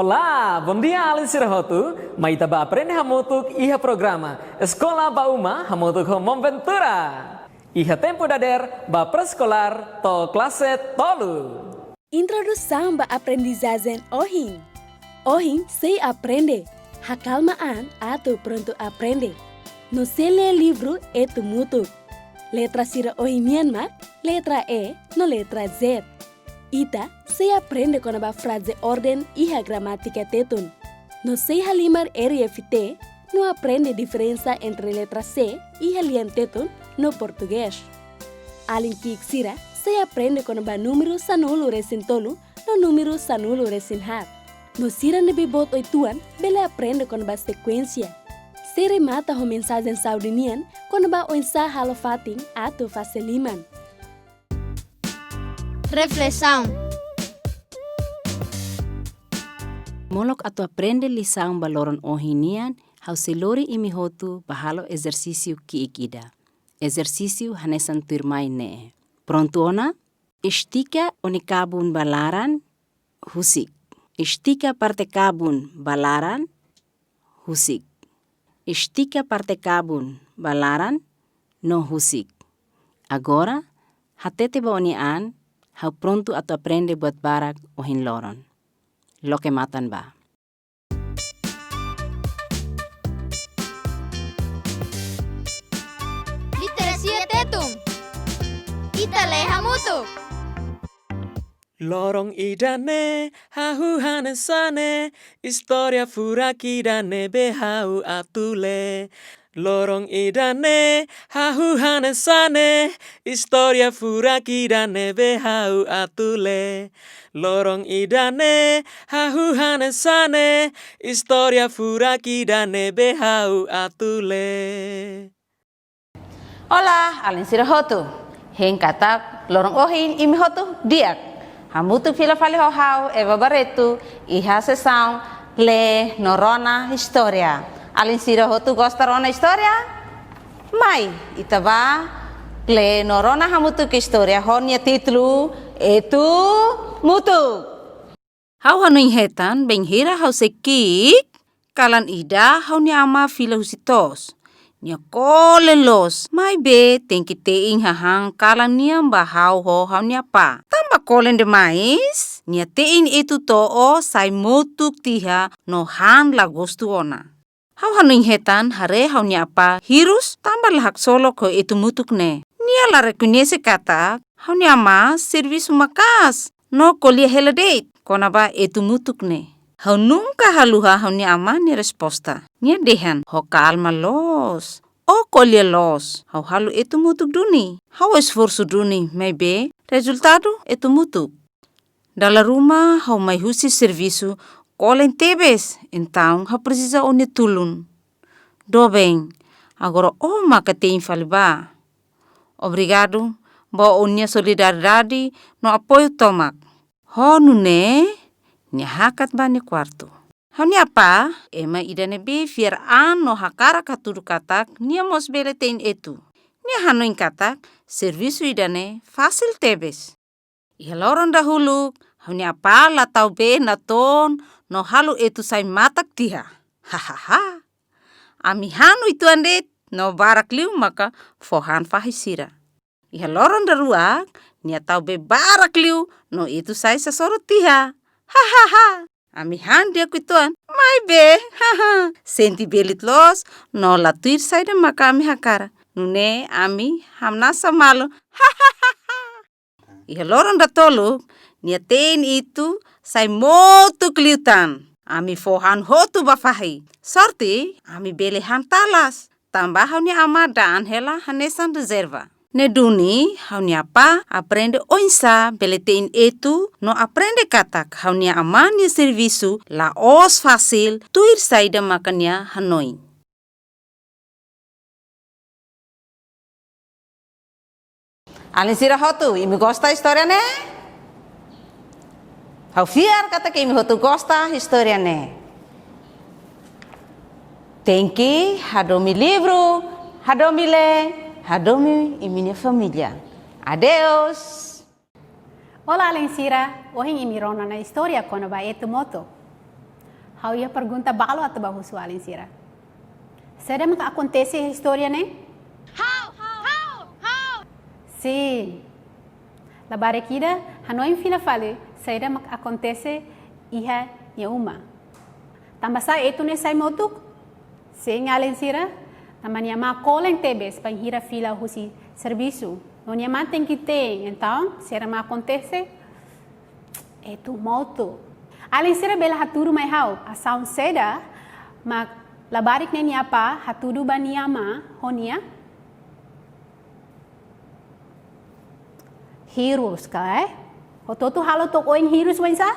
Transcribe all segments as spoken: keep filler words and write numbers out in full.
Olá, bondia alin sira hotu, mai ita bá aprende hamutuk iha programa Eskola ba Uma hamutuk ho Maun Ventura. Iha tempu dadeer ba pré-eskolár to'o klase tolu. Introdusaun ba aprendizajen ohin. Ohin sei aprende hakalma an atu prontu aprende. No sei lee livru Etu Mutuk. Letra sira ohin nian mak letra E no letra Z. Ita sei aprende kona-ba fraze orden iha gramátika Tetun. No sei halimar R F T no aprende diferensa entre letra C iha lian Tetun no Portugés. Alin ki'ik sira sei aprende kona-ba númeru sanulu-resin-tolu no númeru sanulu-resin-haat. No sira ne'ebé boot oituan bele aprende kona-ba sekuénsia. Sei remata ho mensajen saúde nian kona-ba oinsá halo fatin atu fase liman. Reflesaun. Molok atu aprende lisaun ba loron ohin nian, ha'u sei lori imi hotu bá halo ezersísiu ki'ik ida. Ezersísiu hanesan tuirmai ne'e. Prontu ona? Estika ó-nia kabun ba laran, husik. Estika parte kabun ba laran, husik. Estika parte kabun ba laran no husik. Agora, hatete ba ó-nia an, ha'u prontu atu aprende buat barak ohin loron. Loke matan bá. Literasia Tetun. Ita lee hamutuk. Loron ida-ne'e, hahú hanesan ne'e, istória furak ida ne'ebé ha'u atu lee. Loron ida-ne'e, hahú hanesan ne'e, istória furak ida ne'ebé ha'u atu lee. Loron ida-ne'e, hahú hanesan ne'e, istória furak ida ne'ebé ha'u atu lee. Olá, alin sira hotu. Hein katak loron ohin imi hotu di'ak. Hamutuk fila fali ho ha'u, Eva Barreto, iha sesaun lee no rona istória. Alin sira hotu gosta rona istória? Mai, ita bá lee no rona hamutuk istória ho nia títulu Etu Mutuk. Ha'u hanoin hetan bainhira ha'u sei ki'ik, kalan ida ha'u-nia amá fila husi to'os. Nia kolen loos, maibé tenke te'in hahán kalan nian ba ha'u ho ha'u-nia apá. Tanba kolen demais, nia te'in etu to'o sai motuk tiha no han la gostu ona. Ha'u hanoin hetan haree ha'u-nia apá hirus tanba la haksolok ho etu mutuk ne'e. Nia la rekoñese katak ha'u-nia amá servisu maka'as no ko'alia hela de'it kona-ba etu mutuk ne'e. Ha'u nunka haluha ha'u-nia amá nia resposta. Nia dehan ho kalma loos: "Ó ko'alia loos, ha'u halo etu mutuk duni. Ha'u esforsu duni, maibé rezultadu etu mutuk. Dala ruma ha'u mai husi servisu kolen tebes, entaun ha'u presiza ó-nia tulun. Doben, agora ó maka te'in fali bá. Obrigadu ba ó-nia solidariedade no apoiu tomak." Ho nune'e, nia hakat ba nia kuartu. Ha'u-nia apá, ema ida ne'ebé fiar an no hakarak hatudu katak nia mós bele te'in etu. Nia hanoin katak servisu ida-ne'e fasil tebes. Iha loron dahuluk, ha'u-nia apá la tau bee natoon no halo etu sai matak tiha. Hahaha. Ami han uitoan de'it no barak liu maka fó han fahi sira. Iha loron daruak, nia tau bee barak liu no etu sai sasoru tiha. Hahaha. Ami han di'ak uitoan, maibé, haha, sente belit loos no la tuir saida maka ami hakarak. Nune'e ami hamnasa malu. Hahaha. Iha loron datoluk, nia te'in etu sai motuk liután. Ami fó han hotu ba fahi. Sorte, ami bele han talas. Tanba ha'u-nia amá da'an hela hanesan rezerva. Ne'e duni, ha'u-nia apá aprende oinsá bele te'in etu no aprende katak ha'u-nia amá nia servisu la'ós fasil, tuir saida maka nia hanoin. Alin sira hotu, imi gosta istória ne'e? Ha'u fiar katak imi hotu gosta istória ne'e. Tenke hadomi livru, hadomi lee, hadomi imi-nia família. Adeus! Olá, alin sira, ohin imi rona ona istória kona-ba etu mutuk. Ha'u iha pergunta balu atu bá husu alin sira. Saida mak akontese iha istória ne'e? Ha'u, ha'u, ha'u, ha'u. Sin. Labarik ida hanoin fila fali saida mak akontese iha nia uma. Tanbasá Etu ne'e sai motuk? Sin alin sira, tanba nia amá kolen tebes bainhira fila husi servisu. No nia amá tenke te'in, entaun, saida mak akontese? Etu motuk. Alin sira bele hatudu mai ha'u, asaun saida mak labarik ne'e nia apá hatudu ba nia amá ho nia? Hirus ka lae? Hotu-hotu halo to'ok oin hirus oinsá?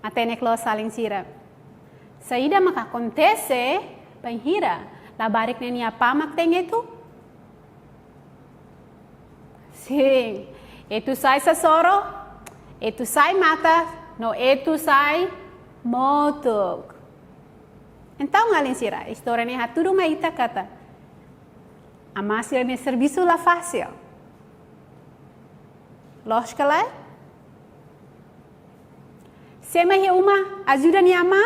Matenek loos alin sira. Saida mak akontese bainhira labarik ne'e nia apá mak te'in Etu? Sin, Etu sai sasoro, Etu sai matas, no Etu sai motuk. Entaun alin sira, istória ne'e hatudu mai ita katak amá sira-nia servisu la fasil. Loos ka lae? Sé mak iha uma ajuda nia amá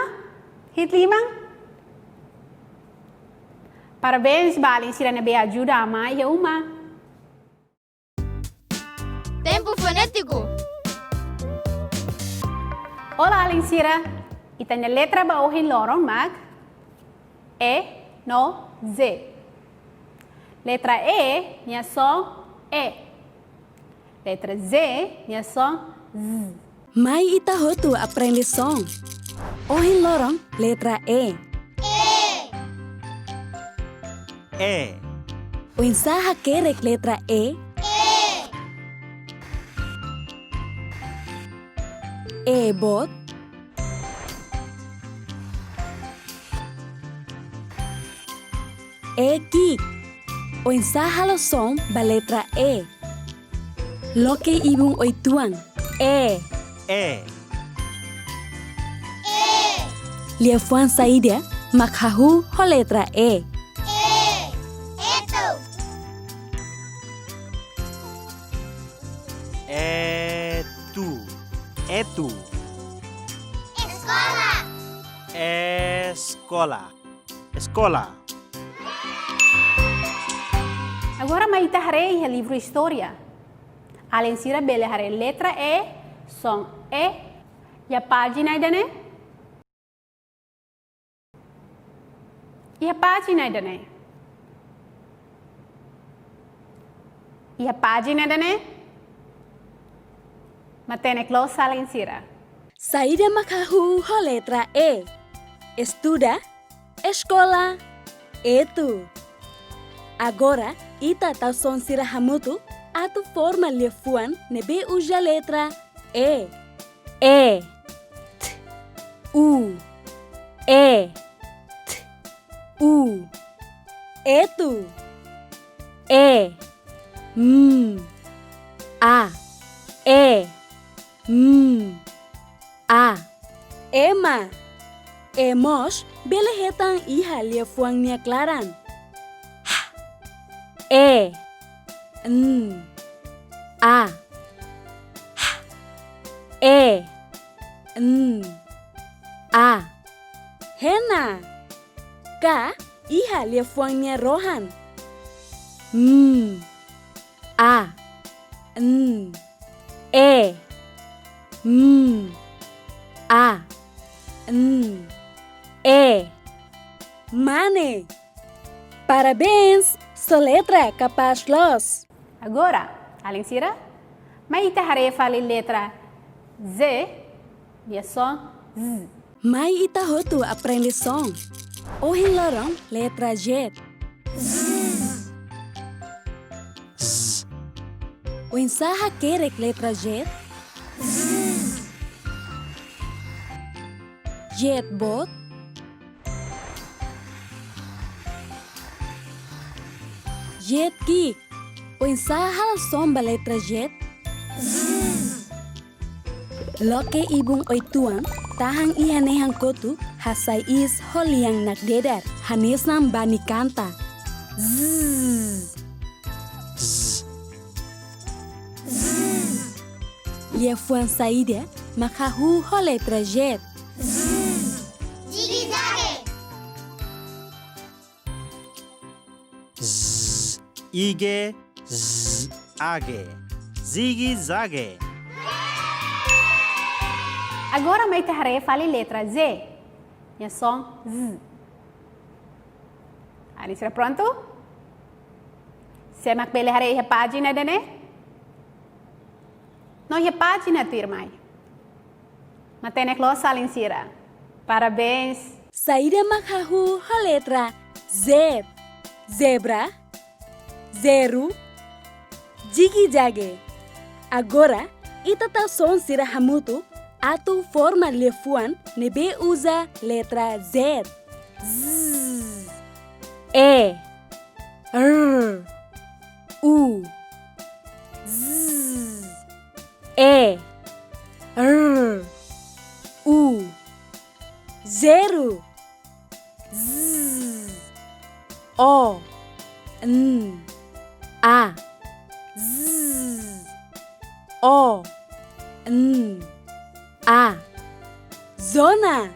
hi'it liman? Parabéns ba alin sira ne'ebé ajuda amá iha uma. Tempu fonétiku. Olá alin sira, ita-nia letra ba ohin loron mak E no Z. Letra E nia son E. Letra Z nia son Z. Mai ita hotu aprende son. Ohin loron letra E. E. E. Oinsá hakerek letra E? E. E boot. E ki'ik. Oinsá halo son ba letra E? Loke ibun uitoan. E. E. E. Liafuan saida mak hahú ho letra E? E. Etu. Etu. Etu. Eskola. Eskola. Eskola. Agora mai ita haree iha livru istória. Alin sira bele haree letra E, son E, iha pájina ida-ne'e. Iha pájina ida-ne'e. Iha pájina ida-ne'e. Matenek loos alin sira. Saida mak hahú ho letra E? Estuda, eskola, Etu. Agora, ita tau son sira hamutuk atu forma liafuan ne'ebé uza letra E. E, T, U. E, T, U. Etu. E, M, A. E, M, A. Ema. E mós bele hetan iha liafuan nia klaran. H, E, N, A. H, E, N, A. Hena. Ka iha liafuan nia rohan. M, A, N, E, M, A, N, E. Mane. Parabéns, soletra kapás loos. Agora, alin sira, mai ita haree fali letra Z, nia son Z. Mai ita hotu aprende son. Ohin loron letra Z. Z. Z. Oinsá hakerek letra Z? Z. Z boot. Z ki'ik. Oinsá halo son ba letra Z? Z. Loke ibun uitoan, tahan iha nehan kotuk, hasai iis ho lian nakdedar, hanesan bani kanta. Z. Z. Z. Liafuan saida mak hahú ho letra Z? Ige, z, age. Zigi-zage. Agora mai ita haree fali letra Z. Nia son z. Alin sira prontu? Sé mak bele haree iha pájina ida-ne'e? No iha pájina tuirmai. Matenek loos alin sira. Parabéns. Saida mak hahú ho letra Z? Zebra, zeru, zigi-zage. Agora, ita tau son sira hamutuk atu forma liafuan ne'ebé uza letra Z. Z, E, R, U. Z, E, R, U. Zeru. Z, O, N, A. Z, O, N, A. Zona.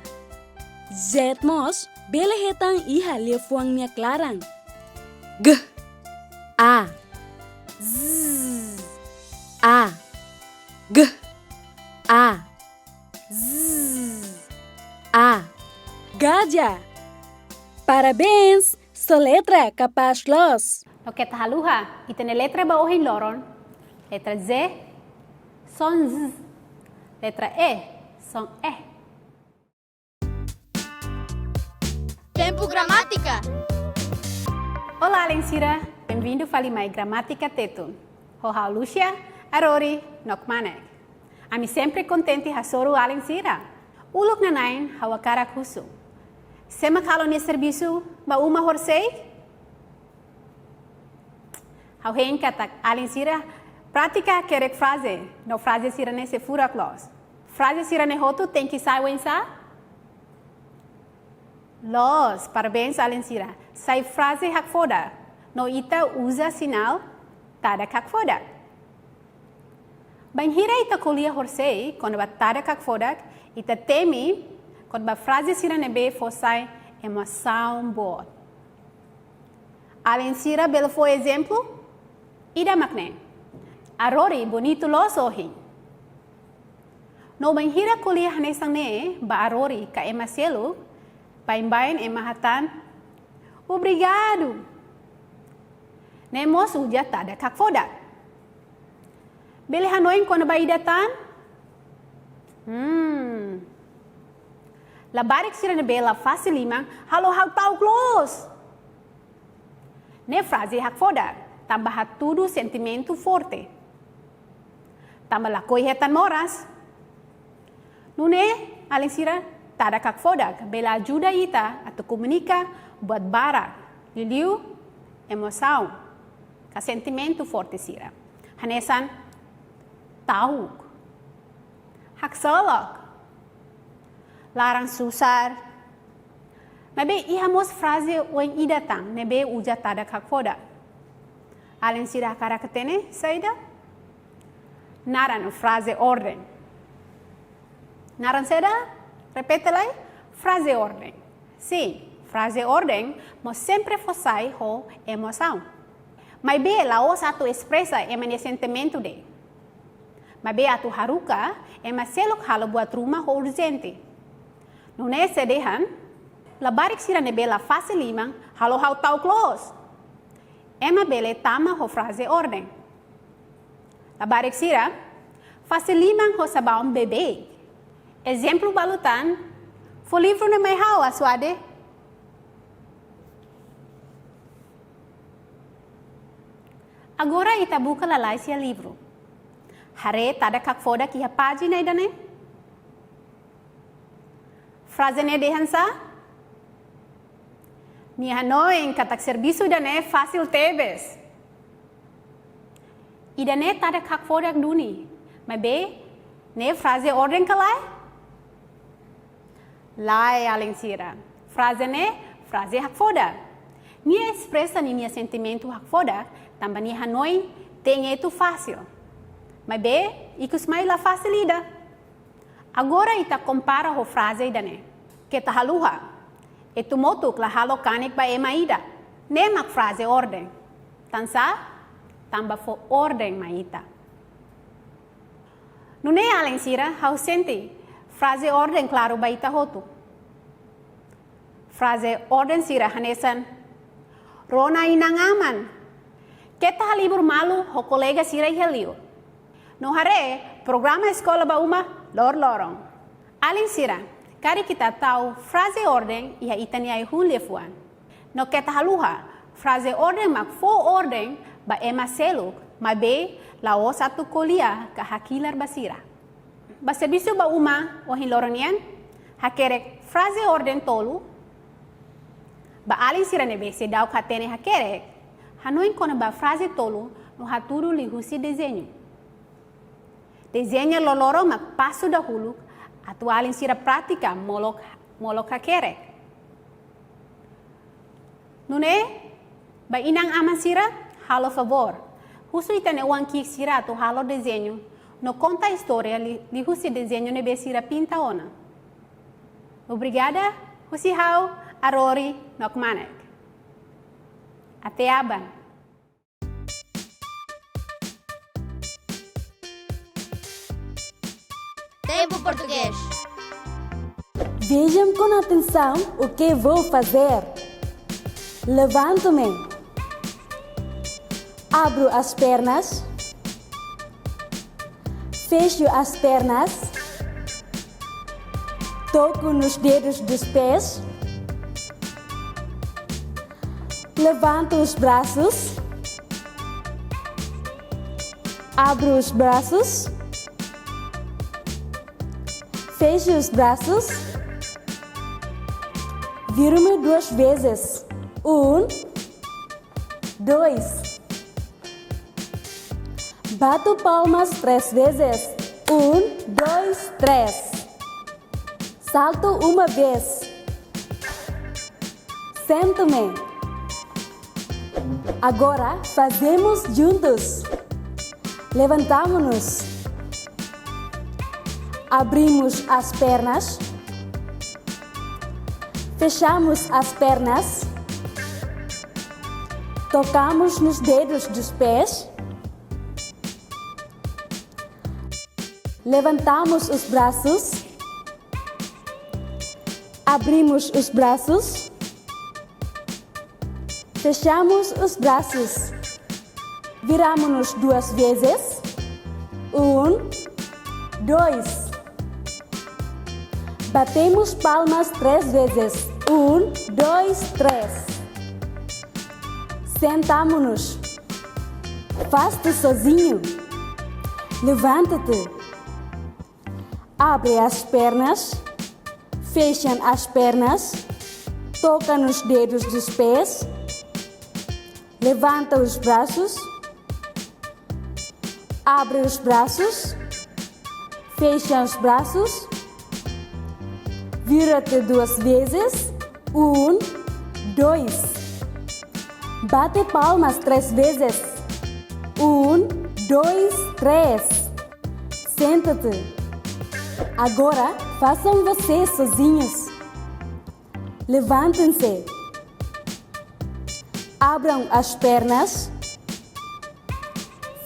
Z mós bele hetan iha liafuan nia klaran. G, A. Z, A. G, A. Z, A. Gaja. Parabéns, soletra kapás loos. No keta haluha, ita-nia letra ba ohin loron. Letra Z, son Z. Letra E, son E. Tempu Gramátika. Olá, alin sira. Bem-vindo fali mai Gramátika Tetun. Ho ha'u Lúcia, Arori, no kmanek. Ami sempre kontente hasoru alin sira. Uluk nanain ha'u hakarak husu. Sé mak halo nia servisu ba uma horisehik? Ha'u hein katak alin sira pratika hakerek fraze, no fraze sira-ne'e sei furak loos. Fraze sira-ne'e hotu tenke sai oinsá? Loos, parabéns alin sira. Sai fraze hakfodak, no ita uza sinál tadak hakfodak. Bainhira ita ko'alia horisehik kona-ba tadak hakfodak, ita temi kona-ba fraze sira ne'ebé fó sai emosaun boot. Alin sira bele fó ezemplu? Ida mak ne'e: Arori bonitu loos ohin. No bainhira ko'alia hanesan ne'e ba Arori ka ema seluk, baibain ema hatán, "Obrigadu." Ne'e mós uza tadak hakfodak. Bele hanoin kona-ba ida tan? Hmm. Labarik sira ne'ebé la fase liman halo ha'u ta'uk loos. Ne'e fraze hakfodak, tanba hatudu sentimentu forte. Tanba lakohi hetan moras. Nune'e, alin sira, tadak hakfodak bele ajuda ita atu komunika buat barak, liuliu emosaun ka sentimentu forte sira. Hanesan ta'uk, haksolok, laran susar. Maibé iha mós fraze oin ida tan ne'ebé uza tadak hakfodak. Alin sira hakarak hatene saida? Naran fraze orden. Naran saida? Repete lai, fraze orden. Sin, fraze orden mós sempre fó sai ho emosaun. Maibé la'ós atu espresa ema nia sentimentu de'it. Maibé atu haruka ema seluk halo buat ruma ho urjente. Nune'e sé dehan, labarik sira ne'ebé la fase liman halo ha'u ta'uk loos. Ema bele tama ho fraze orden. Labarik sira, fase liman ho sabaun beibeik. Ezemplu balu tan, fó livru ne'e mai ha'u, Asuade. Agora ita buka lalais iha livru. Haree tadak hakfodak iha pájina ida-ne'e. Fraze ne'e dehan sá? Nia hanoin katak servisu ida-ne'e fasil tebes. Ida-ne'e tadak hakfodak duni, maibé ne'e fraze orden ka lae? Lae, alin sira. Fraze ne'e fraze hakfodak. Nia espresa ninia sentimentu hakfodak tanba nia hanoin te'in etu fasil. Maibé ikus mai la fasil ida. Agora ita kompara ho fraze ida-ne'e. Keta haluha. Etu motuk la halo kanek ba ema ida. Ne'e mak fraze orden. Tansá? Tanba fó orden mai ita. Nune'e alin sira, ha'u sente fraze orden klaru ba ita hotu. Fraze orden sira hanesan: rona inan-aman. Keta halibur malu ho kolega sira iha liur. No haree programa eskola ba uma loroloron. Alin sira, karik ita tau fraze orden iha ita-nia ai-hun liafuan. No keta haluha, fraze orden mak fó orden ba ema seluk, maibé la'ós atu ko'alia ka hakilar ba sira. Ba servisu ba uma ohin loron nian, hakerek fraze orden tolu. Ba alin sira ne'ebé seidauk hatene hakerek, hanoin kona-ba fraze tolu no hatudu liuhusi dezeñu. Dezeña loroloron mak pasu dahuluk atu alin sira pratika molok, molok hakerek. Nune'e, ba inan-aman sira, halo favór, husu ita-nia oan-ki'ik sira atu halo dezeñu no konta istória li-, liuhusi dezeñu ne'ebé sira pinta ona. Obrigada, husi ha'u, Arori no Kmanek. Até aban. Tempo Português. Vejam com atenção o que vou fazer. Levanto-me. Abro as pernas. Fecho as pernas. Toco nos dedos dos pés. Levanto os braços. Abro os braços. Fecho os braços. Viro-me duas vezes. Um, dois. Bato palmas três vezes. Um, dois, três. Salto uma vez. Sento-me. Agora fazemos juntos. Levantamo-nos. Abrimos as pernas. Fechamos as pernas. Tocamos nos dedos dos pés. Levantamos os braços. Abrimos os braços. Fechamos os braços. Viramo-nos duas vezes. Um, dois. Batemos palmas três vezes. Um, dois, três. Sentamo-nos. Faz tu sozinho. Levanta-te. Abre as pernas. Fecham as pernas. Toca nos dedos dos pés. Levanta os braços. Abre os braços. Fecha os braços. Vira-te duas vezes. Um, dois. Bate palmas três vezes. Um, dois, três. Senta-te. Agora, façam vocês sozinhos. Levantem-se. Abram as pernas.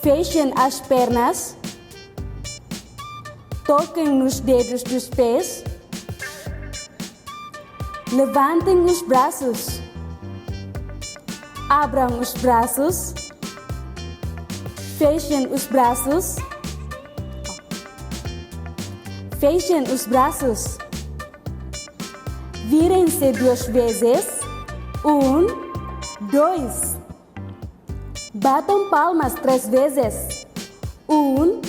Fechem as pernas. Toquem nos dedos dos pés. Levantem os braços. Abram os braços. Fechem os braços. Fechem os braços. Virem-se duas vezes. Um, dois. Batam palmas três vezes. Um,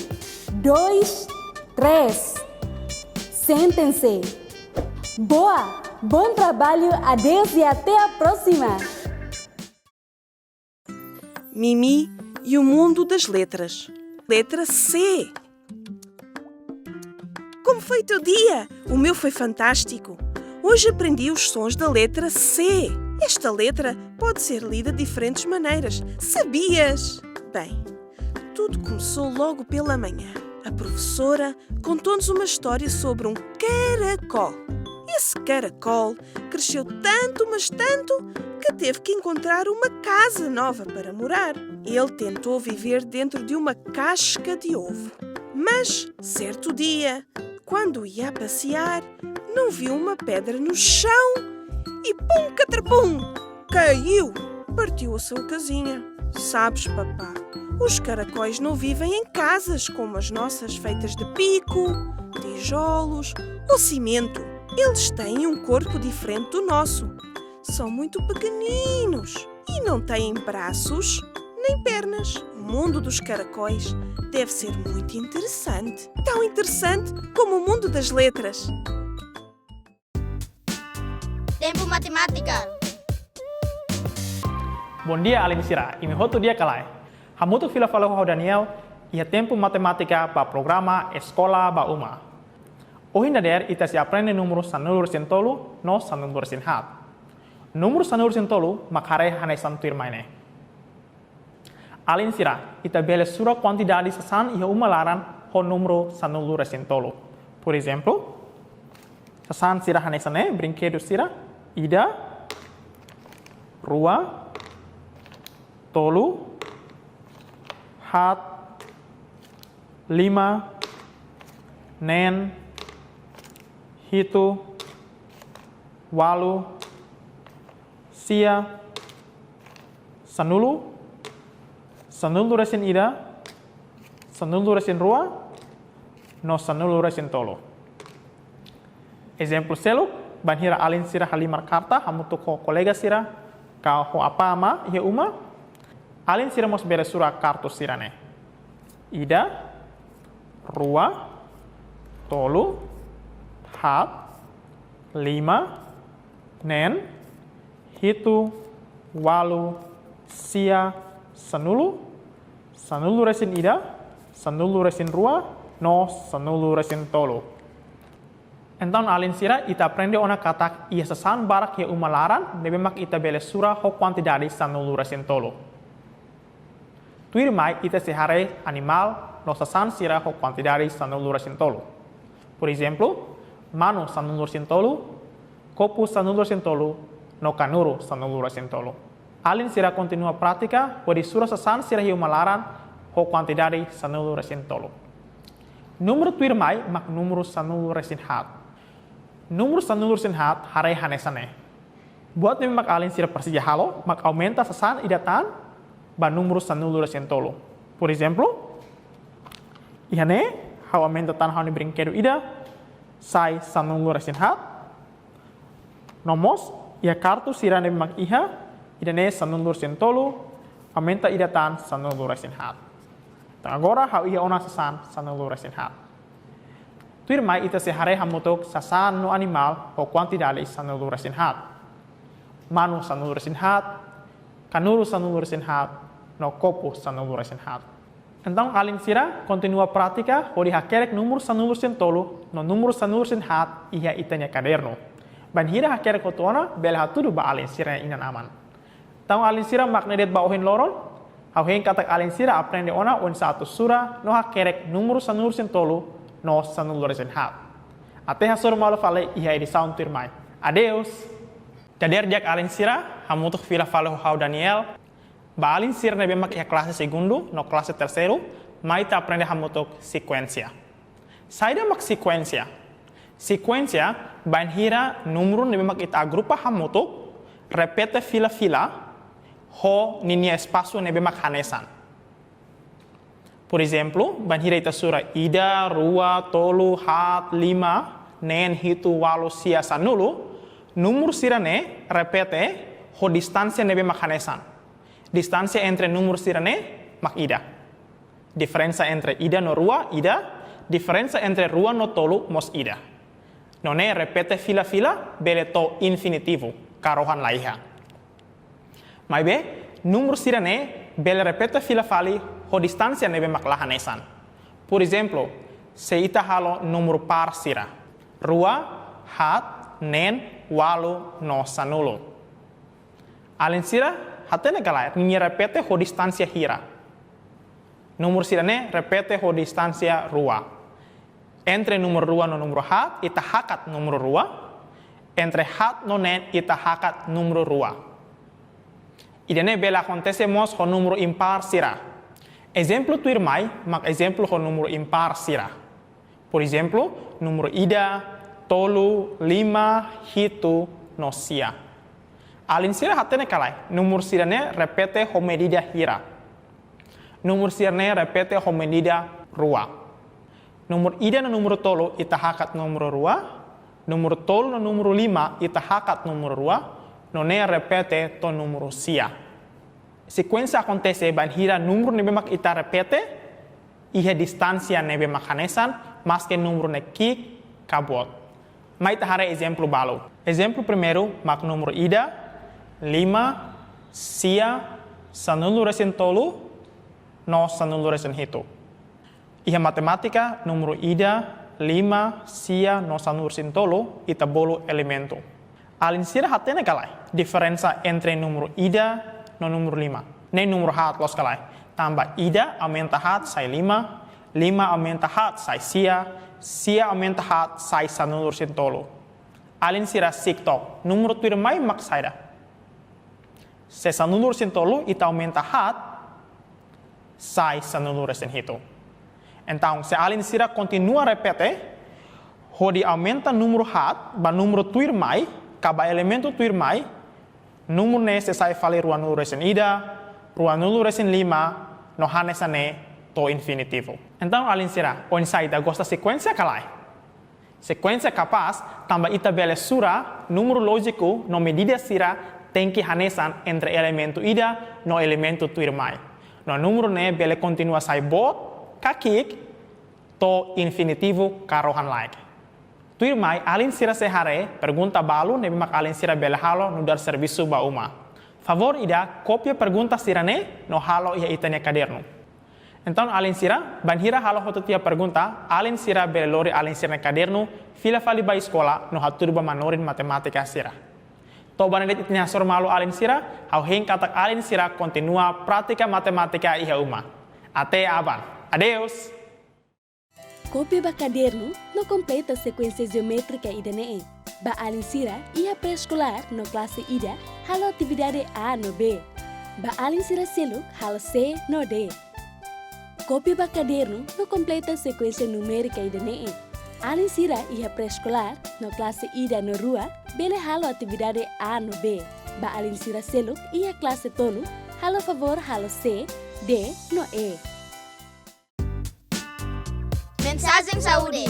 dois, três. Sentem-se. Boa! Bom trabalho, adeus e até a próxima! Mimi e o mundo das letras. Letra C. Como foi o teu dia? O meu foi fantástico. Hoje aprendi os sons da letra C. Esta letra pode ser lida de diferentes maneiras. Sabias? Bem, tudo começou logo pela manhã. A professora contou-nos uma história sobre um caracol. Esse caracol cresceu tanto, mas tanto, que teve que encontrar uma casa nova para morar. Ele tentou viver dentro de uma casca de ovo. Mas, certo dia, quando ia a passear, não viu uma pedra no chão e pum, catrapum! Caiu! Partiu a sua casinha. Sabes, papá, os caracóis não vivem em casas como as nossas, feitas de pico, tijolos ou cimento. Eles têm um corpo diferente do nosso. São muito pequeninos e não têm braços nem pernas. O mundo dos caracóis deve ser muito interessante. Tão interessante como o mundo das letras. Tempu Matemátika. Bondia, alin sira. Imi hotu di'ak ka lae? Hamutuk fila fali ho ha'u Daniel, iha tempu matemátika ba programa Eskola ba Uma. Ohin dadeer ita sei aprende númeru sanulu-resin-tolu no sanulu-resin-haat. Númeru sanulu-resin-tolu mak haree hanesan tuirmai ne'e. Alin sira, ita bele sura kuantidade sasán iha uma laran ho númeru sanulu-resin-tolu. Por ezemplu, sasán sira hanesan ne'e, brinkedu sira, ida, rua, tolu, haat, lima, neen, hitu, ualu, sia, sanulu, sanulu-resin-ida, sanulu-resin-rua, no sanulu-resin-tolu. Ezemplu seluk, bainhira alin sira halimar karta hamutuk ho kolega sira, ka ho apá amá iha uma, alin sira mós bele sura kartu sira-ne'e. Ida, rua, tolu, haat, lima, neen, hitu, ualu, sia, sanulu, sanulu-resin-ida, sanulu-resin-rua, no sanulu-resin-tolu. Entaun alin sira, ita aprende ona katak iha sasán barak iha uma laran ne'ebé mak ita bele sura ho kuantidade sanulu-resin-tolu. Tuirmai ita sei haree animál no sasán sira ho kuantidade sanulu-resin-tolu. Por ezemplu, manu sanulu-resin-tolu, kopu sanulu-resin-tolu, no kanuru sanulu-resin-tolu. Alin sira kontinua pratika hodi sura sasán sira iha uma laran ho kuantidade sanulu-resin-tolu. Númeru tuirmai mak númeru sanulu-resin-haat. Númeru sanulu-resin-haat haree hanesan ne'e. Buat ne'ebé mak alin sira presiza halo mak aumenta sasán ida tan ba númeru sanulu-resin-tolu. Por ezemplu, iha ne'e ha'u aumenta tan ha'u-nia brinkedu ida, sai sanulu-resin-haat. No mós iha kartu sira ne'ebé mak iha, ida-ne'e sanulu-resin-tolu, aumenta ida tan sanulu-resin-haat. Entaun agora ha'u iha ona sasán sanulu-resin-haat. Tuirmai ita sei haree hamutuk sasán no animál ho kuantidade sanulu-resin-haat. Manu sanulu-resin-haat, kanuru sanulu-resin-haat, no kopu sanulu-resin-haat. Entaun alin sira kontinua pratika hodi hakerek númeru sanulu-resin-tolu no númeru sanulu-resin-haat iha ita-nia kadernu. Bainhira hakerek hotu ona, bele hatudu ba alin sira-nia inan-aman. Entaun alin sira, mak ne'e de'it ba ohin loron, ha'u hein katak alin sira aprende ona oinsá atu sura no hakerek númeru sanulu-resin-tolu no sanulu-resin-haat. Até hasoru malu fali iha edisaun tuirmai. Adeus! Dadeer di'ak alin sira, hamutuk fila fali ho ha'u Daniel. Ba alin sira ne'ebé mak iha klase segundu no klase terseiru, mai ita aprende hamutuk sekuénsia. Saida mak sekuénsia? Sekuénsia bainhira númeru ne'ebé mak ita agrupa hamutuk, repete fila-fila, ho ninia espasu ne'ebé mak hanesan. Por ezemplu, bainhira ita sura ida, rua, tolu, haat, lima, neen, hitu, ualu, sia, sanulu, númeru sira-ne'e repete ho distánsia ne'ebé mak hanesan. Distánsia entre númeru sira-ne'e mak ida. Diferensa entre ida no rua, ida. Diferensa entre rua no tolu, mós ida. Nune'e repete fila-fila, bele to'o infinitivu, ka rohan la iha. Maibé, númeru sira-ne'e bele repete fila fali ho distánsia ne'ebé mak la hanesan. Por ezemplu, se ita halo númeru pár sira, rua, haat, neen, ualu, no sanulu. Alin sira, hatene ka lae, ninia repete ho distánsia hira? Númeru sira-ne'e repete ho distánsia rua. Entre númeru rua no númeru haat, ita hakat númeru rua. Entre haat no neen ita hakat númeru rua. Ida-ne'e bele akontese mós ho númeru ímpar sira. Ezemplu tuirmai mak ezemplu ho númeru ímpar sira. Porezemplu, númeru ida, tolu, lima, hitu, no sia. Alin sira hatene ka lae, númeru sira-ne'e repete ho medida hira? Númeru sira-ne'e repete ho medida rua. Númeru ida no númeru tolu ita hakat númeru rua, númeru tolu no númeru lima ita hakat númeru rua, no ne'e repete to'o númeru sia. Sekuénsia akontese bainhira númeru ne'ebé mak ita repete iha distánsia ne'ebé mak hanesan, maske númeru ne'e ki'ik ka boot. Mai ita haree ezemplu balu. Ezemplu primeiru mak númeru ida, lima, sia, sanulu-resin-tolu, no sanulu-resin-hitu. Iha matemátika, númeru ida, lima, sia, no sanulu-resin-tolu, ita bolu elementu. Alin sira hatene ka lae diferensa entre númeru ida no númeru lima? Ne'e númeru haat loos ka lae? Tanba ida aumenta haat sai lima, lima aumenta haat sai sia, sia aumenta haat sai sanulu-resin-tolu. Alin sira si'ik took, númeru tuirmai mak saida? Se sanulu-resin-tolu ita aumenta haat, sai sanulu-resin-hitu. Entaun, se alin sira kontinua repete hodi aumenta númeru haat ba númeru tuirmai, ka ba elementu tuirmai, númeru ne'e sei sai fali ruanulu-resin-ida, ruanulu-resin-lima, no hanesan ne'e to'o infinitivu. Entaun, alin sira, oinsá, ita gosta sekuénsia ka lae? Sekuénsia kapás, tanba ita bele sura númeru lójiku no medida sira tenke hanesan entre elementu ida no elementu tuirmai. No númeru ne'e bele kontinua sai boot ka ki'ik to'o infinitivu ka rohan-laek. Tuirmai, alin sira sei haree pergunta balu ne'ebé mak alin sira bele halo nu'udar servisu ba uma. Favór ida, kopia pergunta sira-ne'e no halo iha ita-nia kadernu. Entaun, alin sira, bainhira halo hotu tiha pergunta, alin sira bele lori alin sira-nia kadernu, fila fali ba eskola no hatudu ba manorin matemátika sira. To'o ba ne'e de'it ita-nia hasoru malu, alin sira, ha'u hein katak alin sira kontinua pratika matemátika iha uma. Até aban. Adeus! Kopia ba kadernu no kompleta sekuénsia jeométrika ida-ne'e. Ba alin sira iha pré-eskolár no klase ida, halo atividade A no B. Ba alin sira seluk, halo C no D. Kopia ba kadernu no kompleta sekuénsia numérika ida-ne'e. Alin sira iha pré-eskolár no klase ida no rua bele halo atividade A no B. Ba alin sira seluk iha klase tolu, halo favór halo C, D no E. Mensajen saúde.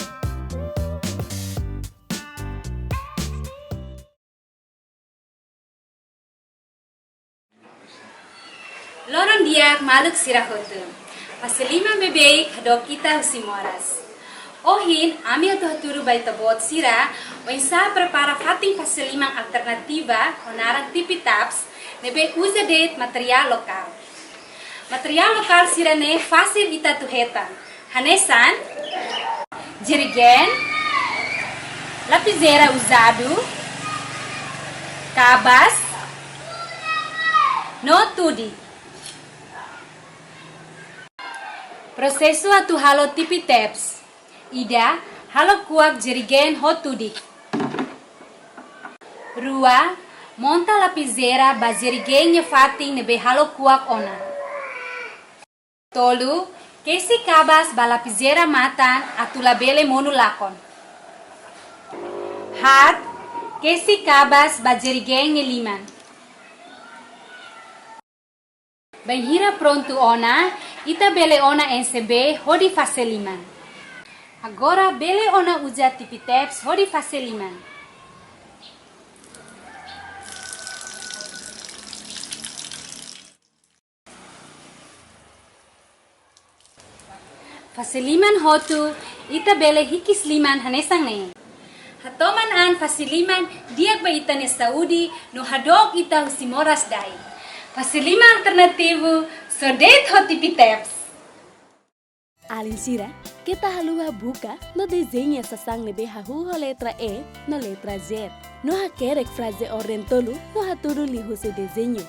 Loron di'ak, maluk sira hotu. Fase liman beibeik hadook ita husi moras. Ohin, ami atu hatudu ba ita-boot sira oinsá prepara fatin fase liman alternativa ho naran Tipi Taps, ne'ebé uza de'it materiál lokál. Materiál lokál sira-ne'e fasil ita atu hetan. Hanesan jerigén, lapizeira uzadu, kabas, no tudik. Prosesu atu halo Tipi Taps. Ida, halo kuak jerigén ho tudik. Rua, monta lapizeira ba jerigén nia fatin ne'ebé halo kuak ona. Tolu, kesi kabas ba lapizeira matan atu labele monu lakon. Haat, kesi kabas ba jerigén nia liman. Bainhira prontu ona, ita bele ona N C B hodi fase liman. Agora bele ona uza Tipi Taps hodi fase liman. Fase liman hotu, ita bele hikis liman hanesan ne'e. Hatoman an fase liman di'ak ba ita-nia saúde no hadook ita husi moras dai. Fase liman alternativu, so de'it ho Tipi Taps. Alin sira, keta haluha buka no dezeña sasán ne'ebé hahú ho letra E no letra Z. No hakerek fraze orden tolu no hatudu liuhusi dezeñu.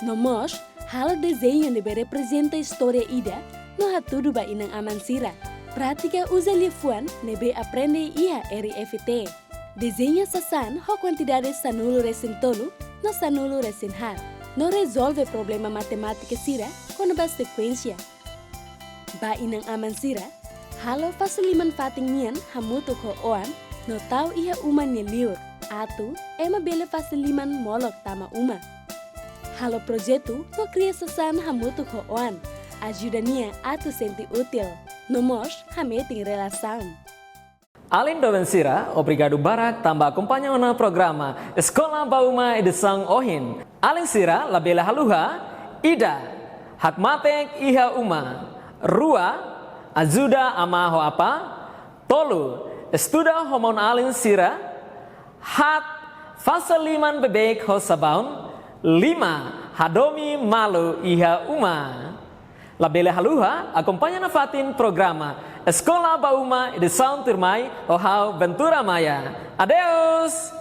No mós, halo dezeñu ne'ebé reprezenta istória ida no hatudu ba inan-aman sira. Prátika uza liafuan ne'ebé aprende iha R F T. Dezeña sasán ho kuantidade sanulu-resin-tolu no sanulu-resin-haat, no rezolve problema matemátika sira kona-ba sekuénsia. Ba inan-aman sira, halo fase liman fatin nian hamutuk ho oan no tau iha uma nia liur, atu ema bele fase liman molok tama uma. Halo projetu no kria sasán hamutuk ho oan, ajuda nia atu sente útil, no mós hametin relasaun. Alin doben sira, obrigadu barak tanba akompaña ona programa Eskola ba Uma edisaun ohin. Alin sira labele haluha: ida, hakmatek iha uma; rua, ajuda amá ho apá; tolu, estuda ho maun-alin sira; haat, fase liman beibeik ho sabaun; lima, hadomi malu iha uma. Labele haluha, akompaña nafatin programa Eskola ba Uma edisaun tuirmai ho ha'u, Ventura Maia. Adeus!